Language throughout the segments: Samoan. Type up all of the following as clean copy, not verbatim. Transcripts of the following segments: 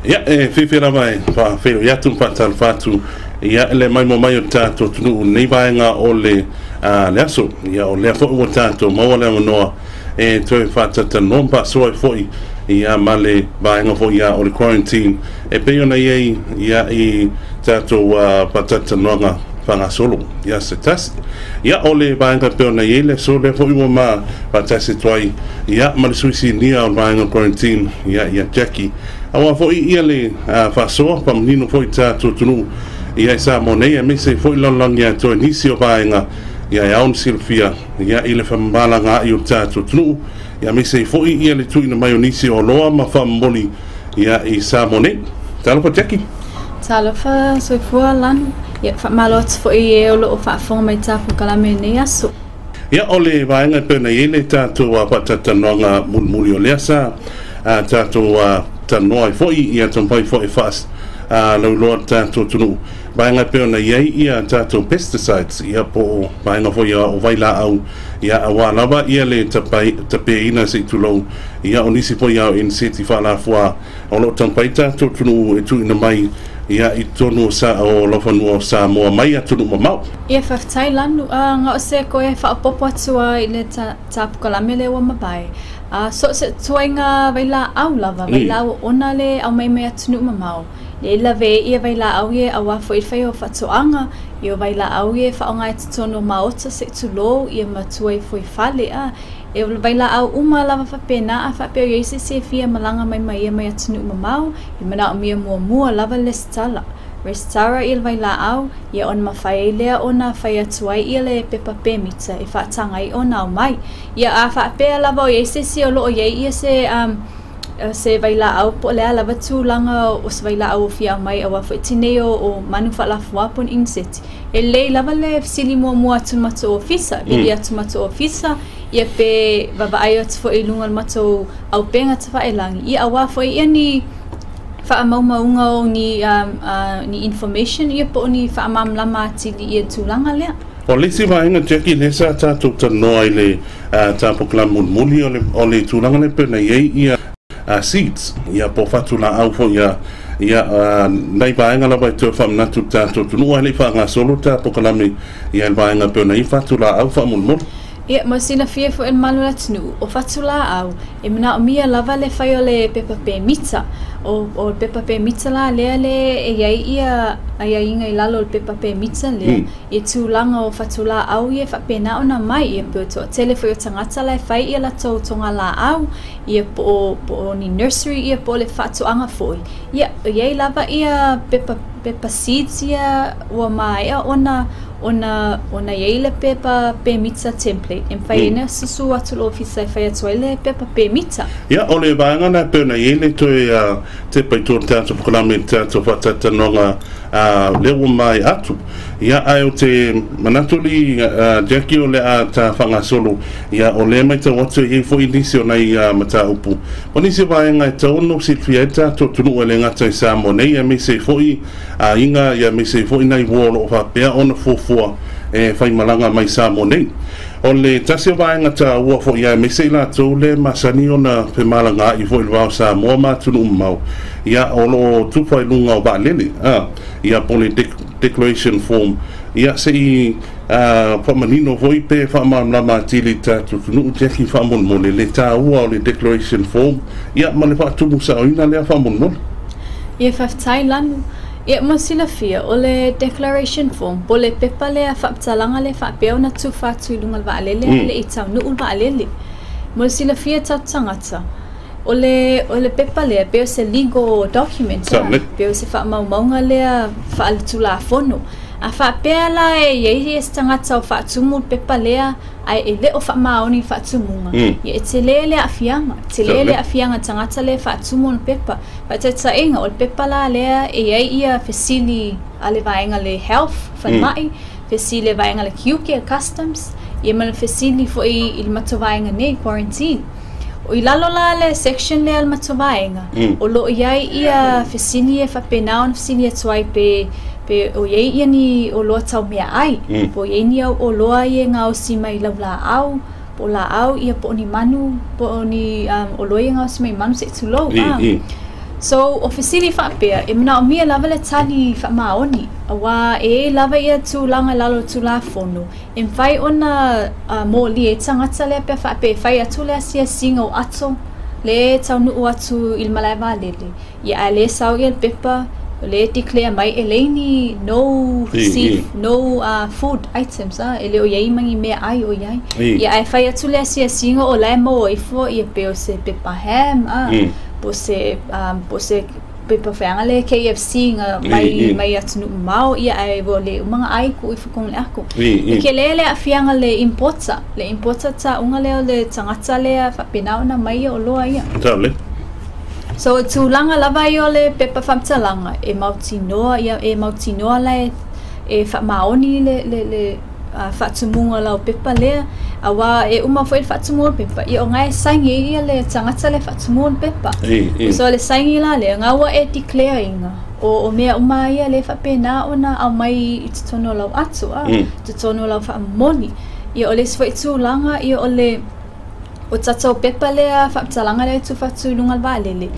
Ia, e fiafia lava e faafeiloai atu ma faatalofa atu ia le maimoa mai o le tatou atunuu i lenei vaega o le le aso. Ia, o lea foi ua tatou maua le avanoa e toe faatalatalanoa ma faasoa ai foi ia ma le vaega foi ia o le quarantine e pei ona i ai ia i tatou faatalatalanoaga faagasolo i se tasi. Ia, o le vaega e pei ona i ai le aso lea foi ua ma faatasi atu ai ia ma le sui sinia o le vaega quarantine ia ia Jackie. Aua foi ia le faasoa faamanino foi tatou atunuu ia i Samoa nei aemaise foi lalolagi atoa i nisi o vaega ia e ao ona silafia ia i le femalagaai o le tatou atunuu ia aemaise foi ia le tuuina mai o nisi o oloa ma faamomoli ia i Samoa nei. Talofa, Jackie. Talofa, soifua Lanu. Ia, faamalo atu foi i e o lo o faafofoga mai i ta polokalame i lenei aso. Ia, o le vaega e pei ona i ai le tatou faatalatalanoaga mulimuli o lea sa tatou talanoa ai foi ia taumafai foi e faalauiloa le tatou atunuu vaega e pei ona i ai ia tatou pesticides ia po o vaega foi o vailaau ia aua lava ia le tapeina, se i tulou, ia o nisi foi ao iniseti faalafua o lo o taumafai tatou atunuu e tuuina mai ia i totonu o sa o laufanua o Samoa mai atunuu mamao. Ia, faafetai Lanu. Na o se toe faaopoopo atu lava i le ta polokalame lea ua mavae. So o se ituaiga vailaau lava, vailaau oona le aumai mai atunuu mamao. Le lawe ia vailaau ia aua foi le faia o faatoaga, ia o vailaau ia e faaaoga i totonu o maota se i tulou ia ma tua ifo i fale. E o vailaau uma lava faapena, a faapea o i ai se isi e fia malaga mai ma ia mai atunuu mamao, e manaomia muamua lava le resitala. Resitala ia le vailaau, ia ona mafai ai lea ona fai atu ai ia le pepa pemita e faataga ai ona aumai. Ia, a faapea lava o i ai se isi o lo o i ai ia se vailaau po o le a lava tulaga o se vailaau o fia aumai aua foi tinei o manu faalafua po o ni iniseti, e lelei lava le fesili muamua atu i le matou ofisa, vili atu i le matou ofisa, ia pe vaavaai atu foi i luga o le matou aupega tafailagi, ia aua foi ia ni faamaumauga o ni information ia po o ni faamalamalama atili i le tulaga lea. O le isi vaega, Jackie, lea sa tatou talanoa i le ta polokalame mulimuli o le tulaga lea pei ona i ai ia seeds ia po o fatulaau foi ia ia nai vaega lava e toe faamanatu i le tatou atunuu ae le i faagasolo ta polokalame ia le vaega pei ona i ai fatulaau faamolemole. Ia, mo silafia foi e le mamalu o le atunuu, o fatulaau, e manaomia lava le fai o le pepa pemita. O le pepa pemita la lea le e i ai ia aiaiga i lalo o le pepa pemita lea, i tulaga o fatulaau ia faapena ona mai. Ia pe o toatele foi o tagata la e fai ia latou togalaau, ia po o ni nursery, ia po o le faatoaga foi. Ia, e i ai lava ia pepa seeds ia ua maea ona i ai le pepa pemita template e mafai ai ona susu atu le ofisa e fai atu ai le pepa pemita. Ia, o le vaega na pei ona i ai le toe tepa i tua o le tatou polokalame i le tatou faatalatalanoaga lea ua mai atu. Ia, ae o te manatu li Jackie o le a ta faagasolo ia o lea matau atu e i ai foi nisi o nai mataupu. O nisi vaega e tatau ona silafia ai le tatou atunuu e le gata i Samoa nei aemaise foi aiga ia aemaise foi nai uo o lo o faapea ona fuafua e faimalaga mai Samoa nei. O le tasi o vaega taua foi aemaise i latou le masani ona femalagaai foi i le va o Samoa ma atunuu mamao, ia o lo o tufa i luga o vaalele ia po o le declaration form ia se i faamanino foi pe faamalamalama atili i le tatou atunuu, Jackie, faamolemole le taua o le declaration form ia ma le faatumusaoina lea faamolemole. Ia, faafetai Lanu. Ia, mo silafia, o le declaration form, po o le pepa lea faamatalaga lea faapea ona tufa atu i luga o le vaalele le i taunuu le vaalele. Mo le silafia e tatou tagata, o le pepa lea pe o se legal document, pe o se faamaumauga lea faaletulafono. A faapea la e i ai se tagata o faatumu le pepa lea ae e le o faamaoni i le faatumuga, ia e tele le aafiaga, tele le aafiaga tagata lea e faatumu ona pepa. Faataitaiga, o le pepa la lea e i ai ia fesili a le vaega le health, falemai, fesili le vaega le tiute, customs, ia ma le fesili foi i le matou vaega nei, quarantine. O i lalo la le section lea le matou vaega, o lo o i ai ia fesili e faapena ona fesili atu ai pe o i ai ia ni oloa tau meaai, po o i ai ni au oloa ia e gaosi mai laulaau, po o laau ia po o ni manu, po o ni oloa ia e gaosi mai manu se i tulou. So o fesili faapea e manaomia lava le tali faamaoni auā e i ai lava ia tulaga i lalo o le Tulafono e mafai ona molia ai tagata lea pe a faapea e fai atu le asiasiga o ato lea e taunuu atu i le malae vaalele ia ae le sau ia le pepa o lea e declare mai e leai ni no sea no food items e le o i ai ma ni meaai o i ai. Ia ae fai atu le asiasiga o la e maua ifo ia pe o se pepa ham po o se pepa feaga le KFC nga mai mai atunuu mamao ia ae ua le uma ona ai tuu ifo i totonu o le ato. E tele le aafiaga le importer, le importer tauga lea o le tagata lea faapena ona aumai ia oloa ia. So tulaga lava ia o le pepa faamatalaga e mautinoa ia e mautinoa la e faamaoni le faatumuga o lau pepa lea auā e uma foi le faatumuga o le pepa ia o na e saini ai ia le tagata lea e faatumuina le pepa. So le saini la lea na ua e declare ina o mea uma ia lea e faapena ona aumai i totonu o lau ato totonu o lau faamomoli. Ia o le isi foi tulaga ia o le o tatou pepa lea faamatalaga lea e tufa atu i luga o le vaalele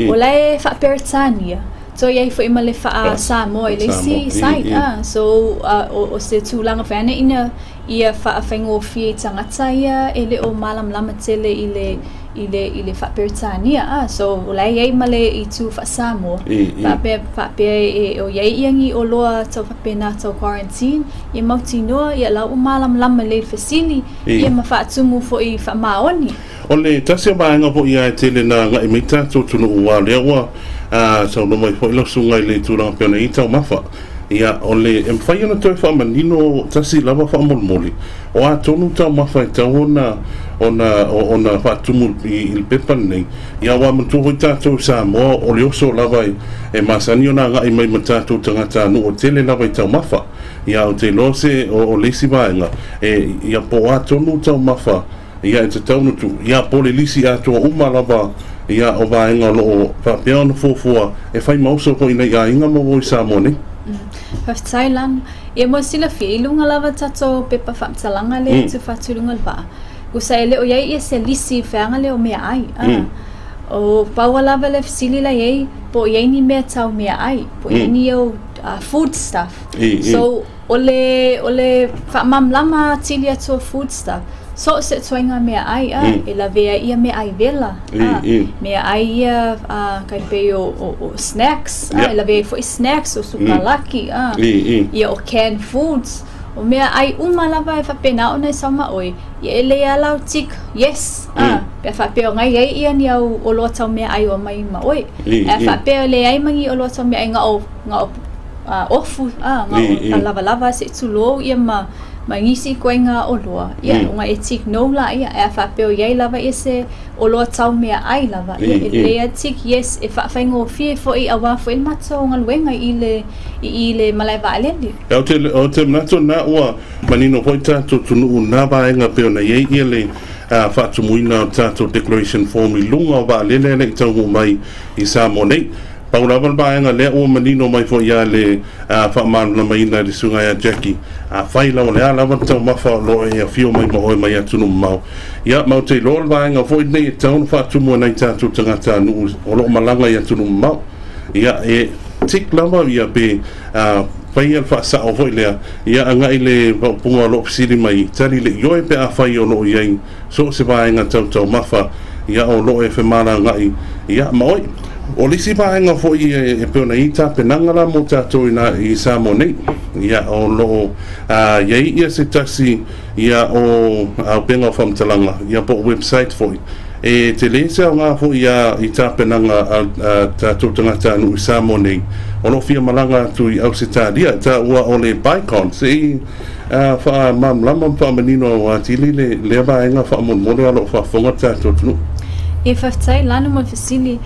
o la e faa-Peretania toe i ai foi ma le faa-Samoa i le isi side so o se tulaga foi ane ina ia faafaigofie i tagata ia e le o malamalama tele i le i le faa-Peretania so o la e i ai ma le itu faa-Samoa faapea faapea e o i ai ia ni oloa tau faapena tau quarantine ia mautinoa ia la ua malamalama lelei i le fesili ia ma faatumu foi faamaoni. O le tasi o vaega foi ia e tele na agai mai tatou atunuu aua o lea ua saunoa mai foi lau susuga i le tulaga pei ona i ai taumafa. Ia, o le e mafai ona toe faamanino tasi lava faamolemole, o a tonu taumafa e tatau ona ona ona faatumu i le pepa lenei. Ia, aua manatua foi tatou i Samoa o le oso lava e masani ona agai mai ma tatou tagatanuu e tele lava i taumafa. Ia, ou te iloa se o le isi vaega e ia po o a tonu taumafa ia e tatau ona tuu, ia po o le lisi atoa uma lava ia o vaega o lo o faapea ona fuafua e fai ma oso foi i nai aiga ma ua i Samoa nei. Faafetai Lana. Ia mo le silafia, i luga lava tatou pepa faamatalaga lea e tufa atu i luga o le vaa, tusa e le o i ai ia se lisi i feaga lea o meaai. O pau lava le fesili la i ai, po o i ai ni mea tau meaai, po o i ai ni au food stuff. So o le o le faamalamalama atili atu o food stuff, so o se ituaiga meaai e lavea ai ia meaai vela meaai ia tai pei o snacks e lavea ai foi snacks o sukalaki ia o canned foods o meaai uma lava e faapena ona e sau ma oe ia e lelei lava lau tick yes pe a faapea o na i ai ia ni au oloa tau meaai o aumai ma oe. Ae a faapea e leai ma ni oloa tau meaai na o na o ofu na o lavalava se'i tulou ia ma nisi ituaiga oloa ia ona e tick no laia. Ae a faapea o i ai lava ia se oloa tau meaai lava ia e lelei lava tick yes e faafaigofie foi auā foi le matou galuega i i le malae vaalele. Ou te manatu lena ua manino foi tatou atunuu i lena vaega pei ona i ai ia le faatumuina o le tatou declaration form i luga o vaalele e le i taunuu mai i Samoa nei. Pau lava le vaega lea ua manino mai foi ia le faamalamalamaina e le susuga ia Jackie, afai lava o le a lava le taumafa o lo o e afio mai ma oe mai atunuu mamao, ia ma ou te iloa o le vaega foi lenei e tatau ona faatumu e nai tatou tagatanuu o lo o malaga i atunuu mamao. Ia, e tick lava ia pe faia le faasao foi lea, ia agai le faaupuga o lo o fesili mai, tali le ioe pe afai o lo o i ai so o se vaega tau taumafa, ia o lo o e femalagaai ia ma oe. O le isi vaega foi e pei ona i ai tapenaga la mo tatou i Samoa nei, ia o lo o i ai ia se tasi ia o auupega o faamatalaga ia po o website foi e tele se aoga foi i tapenaga a tatou tagatanuu i Samoa nei o lo o fia malaga atu i Ausetalia e taua o le Bicon. Se i faamalamalama ma faamanino atili lea vaega faamolemole a o lo o faafofoga le tatou atunuu. Ia faafetai Lano mo le fesili.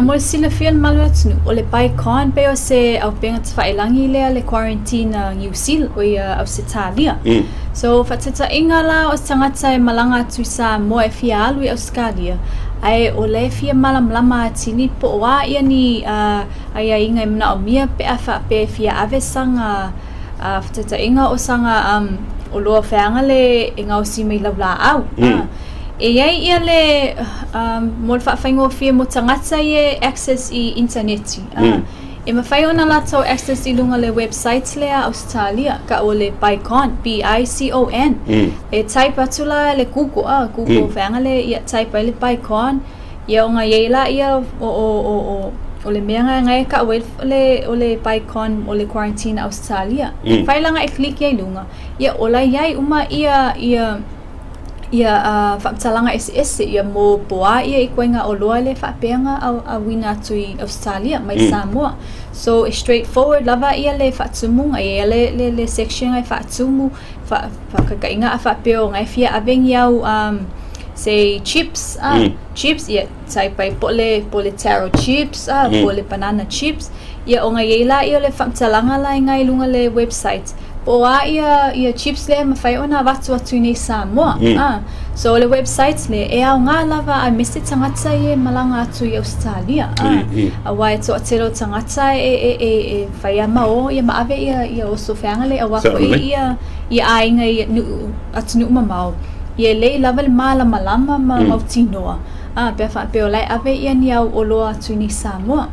Mo le silafia e le mamalu o le atunuu, o le Bicon pei o se auupega tafailagi lea le quarantine a Niu Sila, o ia Ausetalia. So faataitaiga la o se tagata e malaga atu i Samoa e fia alu i Ausetalia, ae o la e fia malamalama atili po o a ia ni aiaiga e manaomia pe a faapea e fia ave saga faataitaiga o saga oloa feaga le e gaosi mai laulaau. E iai ia le mo le faafaigofie mo tagata ia e access i initaneti. E mafai ona latou access i luga le website lea Ausetalia ka o le Bicon, Bicon. E type atu la le Google, Google feaga le ia type ai le Bicon, ia ona iai laia o le mea gae ka o le o le Bicon o le quarantine Australia. Fai langa e click ia lunga. Ia ola iai uma ia ia ia faamatalaga eseese ia mo poa ia i koinga o loa le faapeaga auina atu i Australia mai Samoa. So straightforward lava ia le faatumuga ia le section ai faatumu faakakaiga a faapea o ngai fia avegi au say chips chips ia type ai po le taro chips po le banana chips ia o ngai la ia le faamatalaga la ngai lunga le website po a ia chips le mafai ona avatu atu nei Samoa. So le website le e au ngā lava a mese tangata i malanga atu i Australia. A wai to telo tangata e whaia mao ia maave ia oso wheanga le a wako ia ainga i atu nu mamau. Ia le lava le mala malama ma mautinoa. Pea whaapeo lai ave ia ni au oloa atu nei Samoa.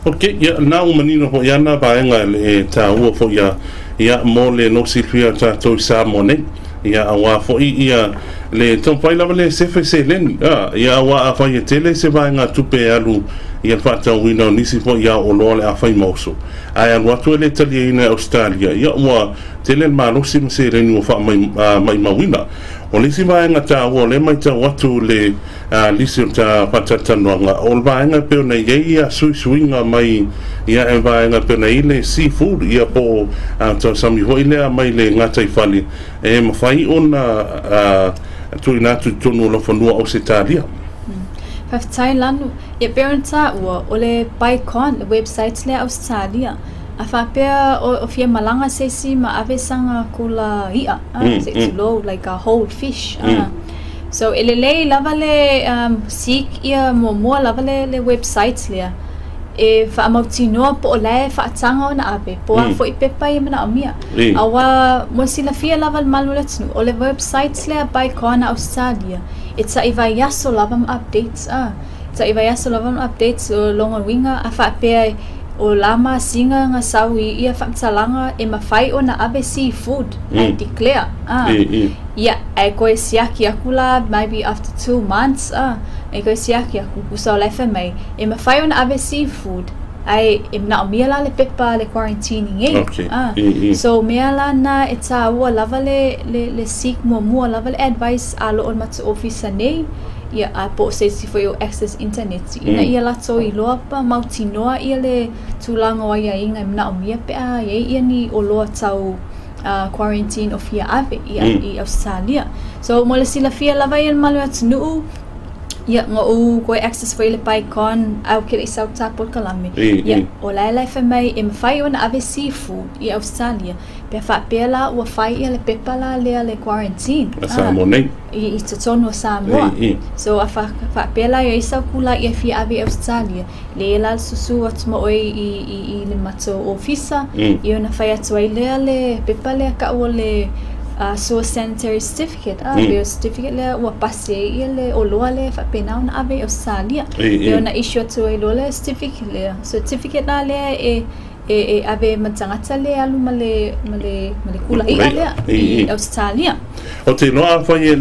Ok, ia nā umanino ho ia nā vaenga e tā ua fo ia ia mo le no silfia tātou Samoa nei. Ia awa fo ia le taumafai lava le sefe seleni. Ia awa a fai e tele se vaenga tupe alu ia faatauina o nisi foi ia oloa le afai mauso. Ae alu atu e le taliaina e Australia. Ia ua tele le malosi ma seleni ua faamaimauina. O le isi vaenga tāua o le maitau atu le lisi o tā faatatalanoaga. O le vaenga pe ona iai ia suisuiga mai ia e vaenga pe ona i le seafood ia po tausami foi lea mai le gataifale e mafai ona tuuina atu i totonu o laufanua Ausetalia. Faafetai lanu ia pe ona tāua o le Bicon, le website lea Australia. A faapea o fia malanga se ma ave sanga kula ia se tulo like a whole fish. So e lelei lava le seek ia muamua lava le website lea e faamautinoa po o lae faataga ona ave po a foi pepa ia manaomia. Aua mo silafia lava le malu le atunuu o le website lea Bicon Australia e taivai aso lava ma updates taivai aso lava ma updates o longa winga a faapea o la masinga nga sau ia faamatalaga e mafai ona ave seafood ai declare ia ai koe siaki aku la maybe after 2 months e koe siaki aku kusa o le mai e mafai ona ave seafood ai e manaomia la le pepa le quarantining e so mea la na e tāua lava le seek muamua lava le advice a lo o le matu ofisa nei ia a po se si foi o access internet ina ia latou iloa pa mautinoa ia le tulaga o aiaiga e manaomia pe a iai ia ni oloa tau quarantine o fia ave i Australia. So mo le silafia lava ia le malu atunuu ia ngou koe access foi le Bicon au ke le sau tapo kalame ia o la la fa mai e mafai ona ave seafood i Australia pe faapea la ua fai ia le pepa la lea le quarantine a Samoa nei i totonu o Samoa. So a faapea la ia sau kula ia fia ave Australia le la susu atu ma oe i le matou ofisa ia ona fai atu ai lea le pepa lea ka o le so sanitary certificate bio certificate le ua pasi ia le oloa le faapena ona ave Australia le ona issue atu ai loa le certificate lea certificate la lea e ave matagata le alu ma le kula ia lea i Australia. O te loa afai e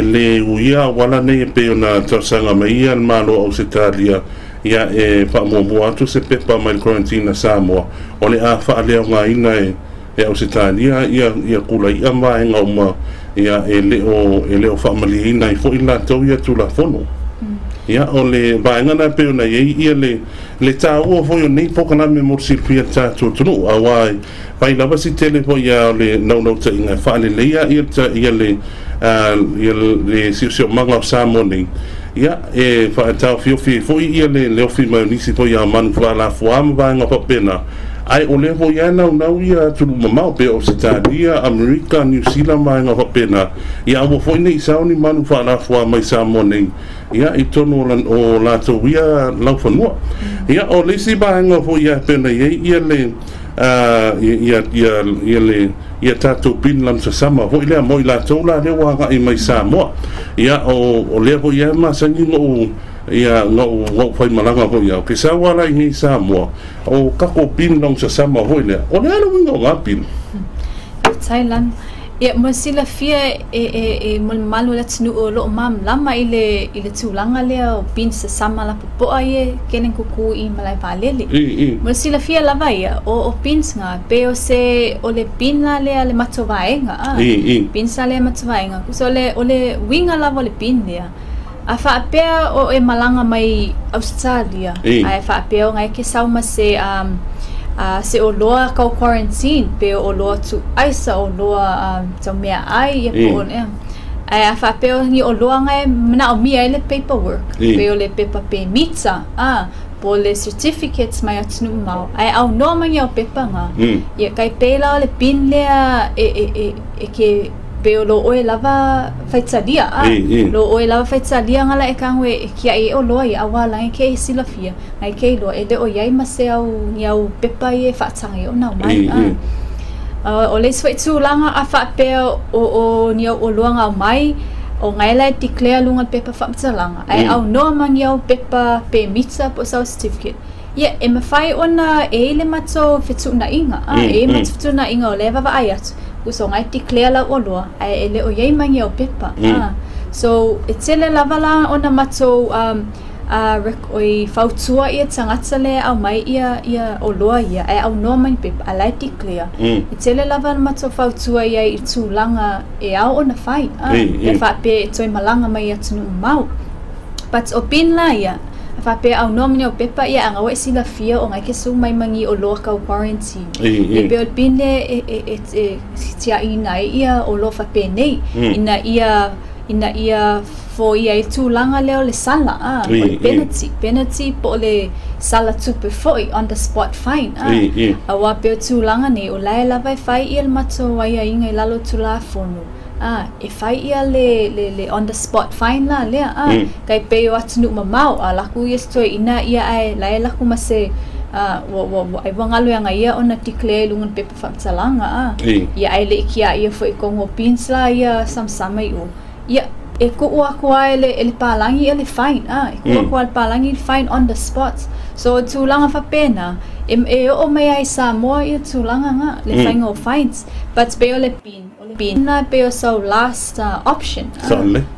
le uia wala nei pe ona tausaga mai ia le malo Australia ia e faamuamua atu se pepa mai le quarantine Samoa o le a faaleaogaina e Australia ia kula ia vaenga uma ia e le o faamalieina ai foi latou ia tulafono. Ia o le vaenga na pe ona iai ia le tāua foi o nei pokalame mo le silafia tatou atunuu auā fai lava si tele foi ia o le naunautaiga e faaleleia ia le siosiomaga o Samoa nei ia e faataofiofi ai foi ia le ofi mai o nisi foi ia manu faalafuā ma vaega faapena ai o lea foi ia naunau ia atunuu mamao pe o Ausetalia, Amerika, New Zealand ma vaega faapena ia aua foi nei sao ni manu faalafuā mai Samoa nei ia i tonu o latou ia laufanua. Ia o le isi vaega foi ia pena iai ia le ia le ia tatou bin lamasasama foʻi lea mo i latou la lea ua agaʻi mai Samoa. Ia o lea foʻi e masani goʻu ia goʻu faimalaga foʻi au ke saua la i nei Samoa o kako bin lamasasama foʻi lea o le ala uiga o gā bin. Thailand. Ia mo silafia e mo le malu le atunuu o loo malamalama i le tulaga lea o bin sasama la popoa ia kelen kuku i malae vaalele. Mo silafia lava ia o bins nga pe o se o le bin la lea le matovaenga a. Bins la lea matovaenga. So o le winga lava o le bin lea. A faapea o e malanga mai Australia. A faapea o ngai ke sau ma se se o loa kau quarantine pe o loa tu aisa o loa tau mea ai ia po o ai a faapea o ni o loa ngai mana o mia ele paperwork pe o le pepa pe mita a po le certificates mai atunuu mau ai au no mai o pepa nga ia kai pela o le pin lea e ke pe o lo oe lava faitalia a lo oe lava faitalia ngala e kangue e kia e o loa ia awa la ke silafia ai ke lo e le o iai ma se au ni au pepa e whaatanga o nau mai a o le sui tūlanga a whaapea o ni au o loa ngau mai o ngai lai declare lunga pepa whaamtalanga ai au noa mangi au pepa pe mita po sau certificate ia e mawhai ona e le mato whetuna inga a e mato whetuna inga o le wawa ai atu uso ngai declare la o loa ai e le o iai mangi au pepa so e tele lava la ona mato oi fautua ia tangata le au mai ia o loa ia ai au noa mai pepa a lai declare e tele lava mato fautua ia i tūlanga e au ona whai e whape e toi malanga mai atunuu mau but o pin la ia whape au noa mai o pepa ia anga oe silafia o ngai ke su mai mangi o loa kau quarantine e pe o pin le e tia ina ia o loa whape nei ina ia fo ia i tūlanga leo le sala a o le penalty po le sala tupe foi on the spot fine a a wa pe tūlanga nei o lae lava e fai ia le mato ai inga i lalo tūlafono a e fai ia le on the spot fine la lea a kai pe o atunuu mamao a laku ia stoe ina ia ai lae laku ma se wa ai wangalo anga ia ona declare lunga pepa whamtalanga a ia ai le ikia ia foi kongo pins la ia samsama i o ia e ku aku ai le palangi ele fine a e ku aku ai palangi fine on the spot so tūlanga whapena e o mai ai Samoa ia tūlanga nga le whainga o fines but pe o le pin na pe o so last option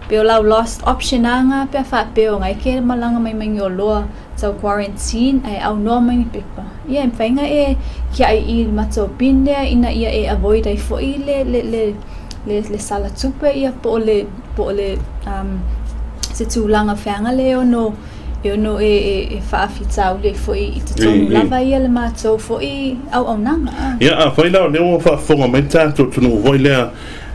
pe o lau last option anga pe whape o ngai ke malanga mai mai o loa tau quarantine ai au noa mai pepa ia e whainga e kia ai i mato pin lea ina ia e avoid ai foi le sala tupe ia po le se tūlanga whaanga le ono e whaafitau le foi i te tonu lava ia le mātou foi au au nanga. Ia a whai lau leo whaafonga mai tātou tunu hoi lea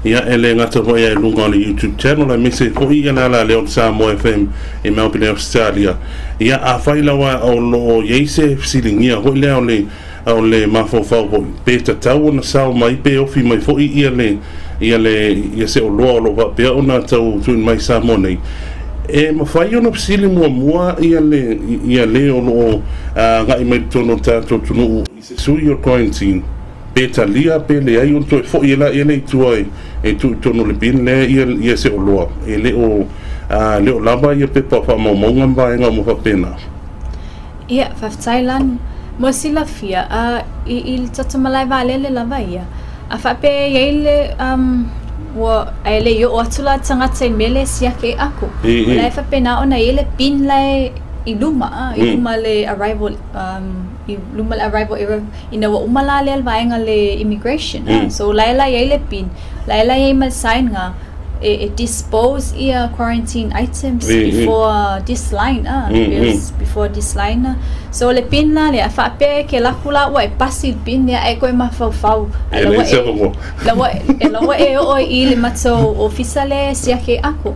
ia ele ngata hoi ai lunga o le YouTube channel a mese foi ia la leo Samoa FM i Melbourne, Australia. Ia a whai lau o loo ieise silingia hoi lea o le mawhaufau hoi pe tatau ona sao mai pe ofi mai foi ia le ia se o loa o lo wapea ona tau tuin mai Samoa nei. E mawhai ona pisili mua mua ia le o loo ngai mai tono tātou tunu i se sui o quarantine pe talia pe le ai on toi foi la ia le i tua e tu tono le bin le ia se o loa e le o lava ia pepa whaamaumaunga mbaenga mo whapena. Ia, whaftai lanu. Mo silafia i le tatamalai vaalele lava ia. A whape ia le wa ai le yo atu la tangata i mele siake aku. O lai whapena ona i le pin lai i luma i luma le arrival i luma le arrival ina wa umala le vaenga le immigration. So lai lai ia le pin lai lai ia mal sign nga e dispose ia quarantine items before this line before this line. So le pin la le whape ke laku la ua e pasi pin ia e koe mawhaufau e lawa e o i le mato ofisa le siake aku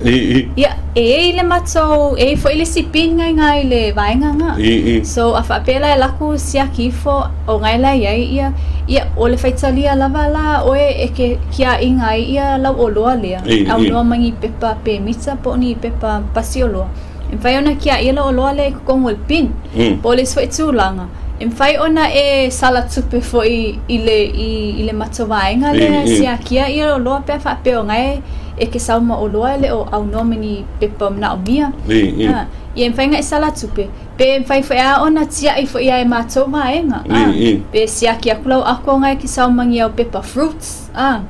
ia e le mato e fo ile si pin ngai ngai le vaenga nga. So a whape la e laku siake ifo o ngai la ia ia ia o le faitalia lava la oe e ke kia ingai ia lau o loa lea au noa mangi pepa pe mita po ni pepa pasi o loa. E whai ona kia ia lau o loa le kongo le pin. Po le sui tūlanga. E mafai ona e sala tupe fo'i i le i le matou vaega lea e siakia ia oloa pe a faapea o gae e ke sau ma oloa e le o aunoa ma ni pepa manaomia. A, ia e mafai ona e sala tupe, pe mafai foi lava ona tiai foi ia e matou vaega. A, pe siaki atu lau ako gae ke sau ma ni au pepa fruits. A,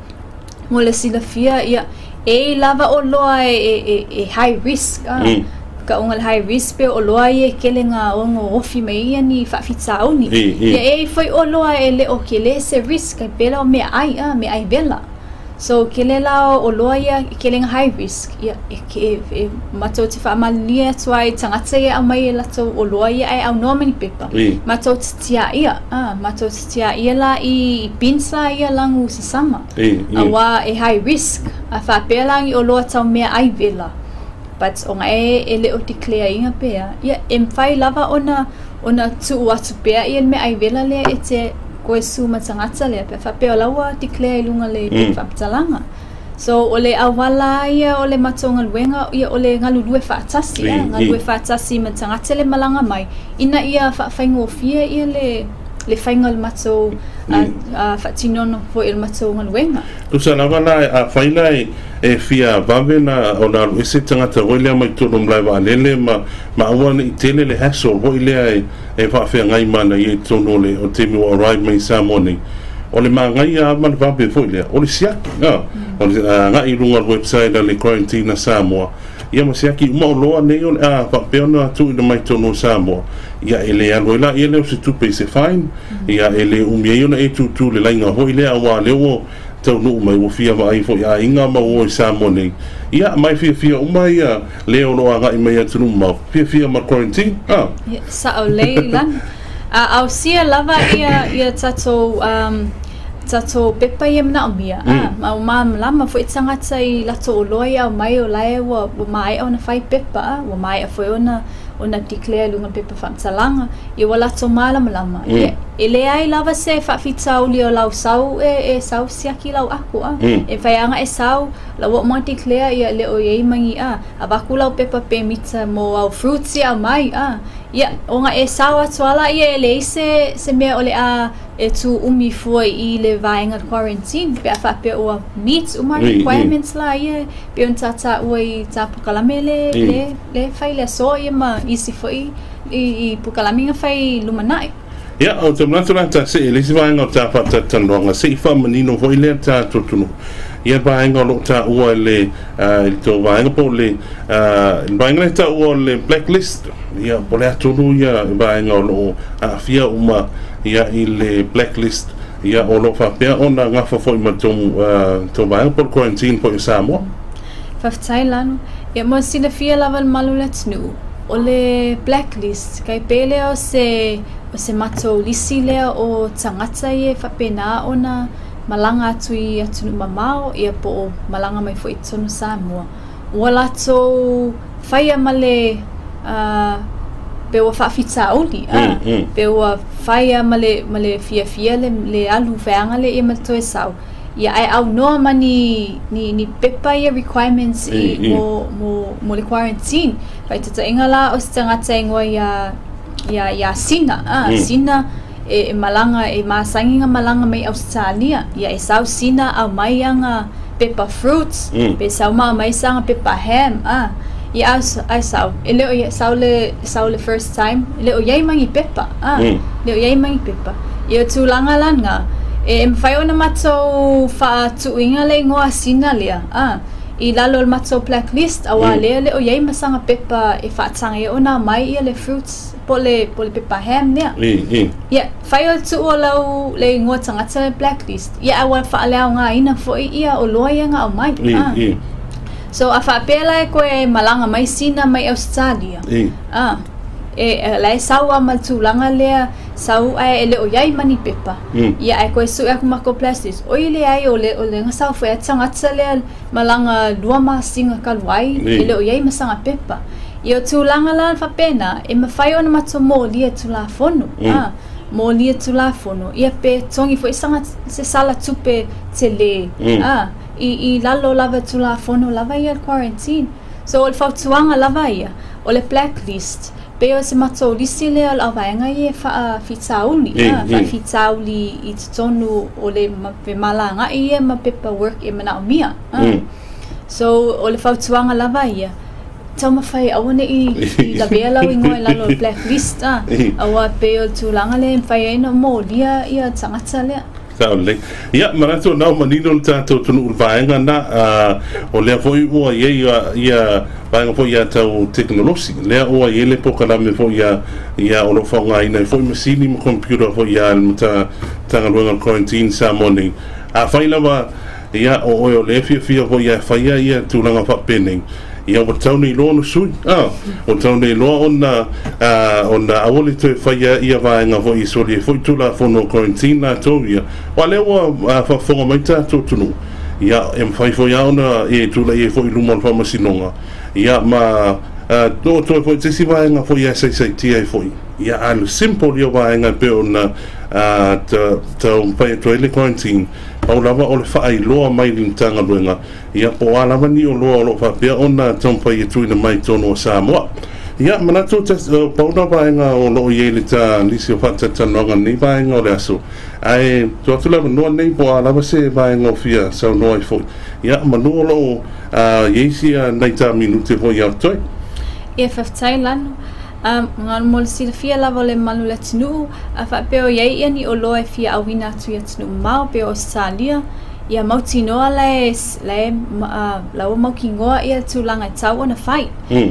mo le silafia, ia, e i lava oloa e high risk. A, tauga le high risk pe o oloa ia e tele na ono ofi mai ai ia ni faafitauli. Ia e i foi oloa e le o tele se risk, ai pei la o meaai, a, meaai vela. So tele la o oloa ia e tele na high risk, ia e matou te faamalilie atu ai i tagata ia e aumai e latou oloa ia ae aunoa ma ni pepa. Matou te tiaia, a, matou te tiaia la i bins la ia lanu sasama. Auā e high risk, a faapea la ni oloa tau meaai vela. But ona e le o declare ina pea, ia e mafai lava ona tuu atu pea ia le meaai vela lea e te koe su ma tagata lea pe a faapea o la ua declare i luga le faamatalaga. So o le auala ia o le matou galuega, ia o le galulue faatasi, a, galulue faatasi ma tagata le malaga mai ina ia faafaigofie ia le faiga o le matou faatinoina foi o le matou galuega. Tusa lava la afai la e fia vave na ona alu ese tagata foi lea mai totonu o malae vaalele ma aua nei tele le hassle foi lea e faafeagai ma ana ia i totonu o le o le taimi ua arrive mai i Samoa nei. O le magaia lava ma le vave foi lea o le siaki, o le agai i luga o le website a le Quarantine a Samoa, ia ma siaki uma oloa nei o le a faapea ona tuuina mai totonu o Samoa. Ia e le alu ai laia lea o se tupe i se fine, ia e le umi ai ona e tūtū le laina foi lea auā lea ua taunuu mai ua fia vaai foi aiga ma ua o i Samoa nei. Ia ma e fiafia uma ia le o lo o agai mai atunuu mamao, fiafia ma le quarantine, a. Ia, sao lelei Lana. A ausia lava ia tatou tatou pepa ia manaomia, a, ma ua malamalama foi tagata i latou oloa ia aumai o la e ua maea ona fai pepa, a, ua maea foi ona declare i luga o le pepa faamatalaga, ia ua latou malamalama. Ia, e leai lava se faafitauli o lau sau e sau siaki lau aku, a. E mafai lava ona e sau, la ua uma ona declare, ia le o i ai ma ni, a, avatu lau pepa pemita mo au fruits ia aumai, a. Ia, ona e sau atu lava laia e leai se mea o le a e tu umi fua i le vaega quarantine pe a faapea ua meet uma requirements la ia pei ona taua i tā polokalame le fai le aso ia ma isi foi i polokalame na fai lumanai. Ia, o te manatu la ta see le isi vaega o ta faatalatalanoaga se i faamanino foi lea tatou atunuu ia vaega o lo o taua i le i le tou vaega po o le le vaega lea taua o le blacklist. Ia po o le a tonu ia vaega o lo o aafia uma ia i le blacklist, ia o lo o faapea ona gafa foi ma tou vaega po o le quarantine foi o Samoa. Faafetai Lano. Ia mo le silafia lava le mamalu o le atunuu, o le blacklist, kai pei lea o se matou lisi lea o tagata ia e faapena ona malaga atu i atunuu mamao, ia po o malaga mai foi i totonu o Samoa. Ua latou faia ma le pe ua faafitauli, a, pe ua faia ma le fiafia le alu feaga le ia ma le toe sau. Ia ae aunoa ma ni pepa ia requirements i mo le quarantine. Faitaitaiga la o se tagata e igoa ia Sina, a, Sina e malaga e masani na malaga mai Australia. Ia e sau Sina aumai ana pepa fruits, pe sau ma aumai saga pepa ham, a. Ia ai sau, e le o ia sau le first time, e le o iai ma ni pepa, a. Le o iai ma ni pepa. Ia tulaga la e mafai ona matou faatuuina le igoa Sina lea, a, i lalo o le matou blacklist, auā lea le o iai ma saga pepa e faataga ai ona aumai ia le fruits po le pepa ham lea. Ia, fai o le tuu o lau le igoa tagata le blacklist. Ia ae ua faaleaogaina foi ia oloa ia na aumai. A. So a faapea la e koe malaga mai Sina mai Australia. A, e la e sau a ma le tulaga lea sau ae e le o iai ma ni pepa. Ia ae koe sue aku makou blacklist. Oi leai o le na sau foi a tagata lea malaga 2 masina talu ai e le o iai ma saga pepa. Ia o tulaga la faapena e mafai ona matou molia tulafono. A, molia tulafono. Ia pe togi foi saga se sala tupe tele. A, i lalo lava tulafono lava ia le quarantine. So o le fautuaga lava ia, o le blacklist. Pe o se matou lisi lea o le auvaega ia e faafitauli, faafitauli i totonu o le femalaga'i ia ma paperwork e manaomia. So o le fautuaga lava ia, taumafai aua ne'i lavea lau igoa i lalo o le blacklist, auā pei o le tulaga lea e mafai ai ona molia ia tagata lea. Sao lelei. Ia, manatu o lena ua manino le tatou atunuu i le vaega lena. O lea foi ua i ai ia vaega foi ia tau tekonolosi, lea ua i ai le polokalame foi ia, ia o lo o faaaogaina ai foi masini ma computer foi ia a le Matagaluega o le Quarantine i Samoa nei. Afai lava ia o oe o lea e fiafia foi ia e faia ia tulaga faapenei, ia ua tatau nei loa ona sui, a, ua tatau nei loa ona, ona aua le toe faia ia vaega foi e soli ai foi Tulafono o Quarantine latou ia, aua lea ua faafofoga mai tatou atunuu, ia e mafai foi lava ona e tulai ai foi i luma o le Faamasinoga, ia ma oo atu ai foi i se isi vaega foi e saisaitia ai foi, ia a o le simple ia o vaega e pei ona taumafai atu ai le Quarantine, pau lava o le faailoa mai i le Matagaluega, ia po o a lava ni oloa o lo o faapea ona taumafai e tuuina mai i totonu o Samoa. Ia, manatu pau na vaega o lo o i ai le ta nisi o faatalatalanoaga i lenei vaega o le aso, ae tuu atu le avanoa lenei po o a lava se vaega o fia saunoa ai foi. Ia, manu o lo o i ai sia nai ta minute foi ia totoe. Ia, faafetai Lano. Mo le silafia lava o le mamalu o le atunuu, a faapea o i ai ia ni oloa e fia auina atu i atunuu mamao pei o Ausetalia, ia mautinoa la e la ua mautinoa ia tulaga e tatau ona fai.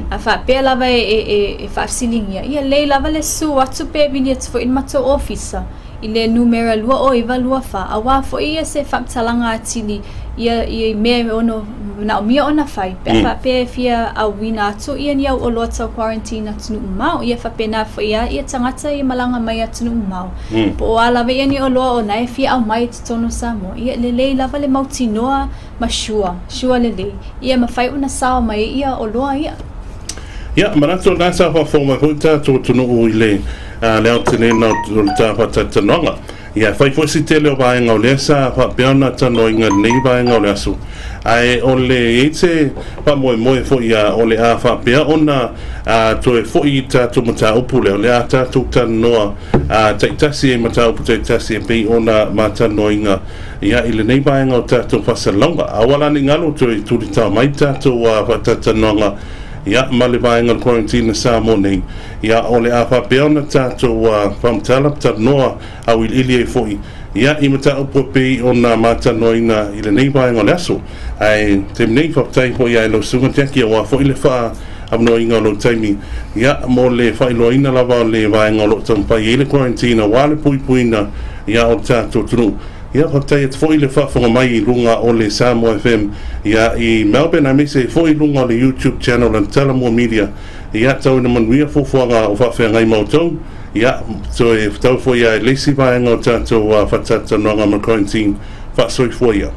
A faapea lava e faafesiligia, ia lelei lava le susu atu pe vili atu foi i le matou ofisa i le numera 2924, auā foi ia se faamatalaga atili ia i mea e ono manaomia ona fai pe a faapea e fia auina atu ia ni au oloa tau quarantine atunuu mamao. Ia faapena foi lava ia tagata ia malaga mai atunuu mamao, po o a lava ia ni oloa o na e fia aumai i totonu o Samoa, ia lelei lava le mautinoa ma sure, sure lelei, ia mafai ona sao mai ia oloa ia. Ia, manatu o lena sa faafofoga mai foi tatou atunuu i le le aotelega o le ta faatalatalanoaga. Ia, e fai foi si tele o vaega o lea sa faapea ona talanoaina i lenei vaega o le aso, ae o le i ai se faamoemoe foi ia o le a faapea ona toe foi i tatou mataupu lea, o le a tatou talanoa taitasi ai mataupu taitasi e pei ona matalanoaina ia i lenei vaega o tatou faasalalauga. Aua la ne i galo toe tulitao mai tatou faatalatalanoaga ia ma le vaega o le Quarantine a Samoa nei, ia o le a faapea ona tatou faamatala ma talanoa auiliili ai foi ia i mataupu e pei ona matalanoaina i lenei vaega o le aso. Ae taimi nei, faafetai foi ia i lau susuga Jackie auā foi le faaavanoaina o lou taimi ia mo le faailoaina lava o le vaega o lo o taumafai ai le Quarantine auā le puipuiga ia o le tatou atunuu. Ia, faafetai atu foi le faafofoga mai i luga o le Samoa FM ia i Melbourne, aemaise ai foi i luga o le YouTube channel a le Talomua Media. Ia, tau ina manuia fuafuaga o faafeagai ma outou. Ia, toe fetau foi lava i le isi vaega o tatou faatalatalanoaga ma Quarantine. Faasoifua ia.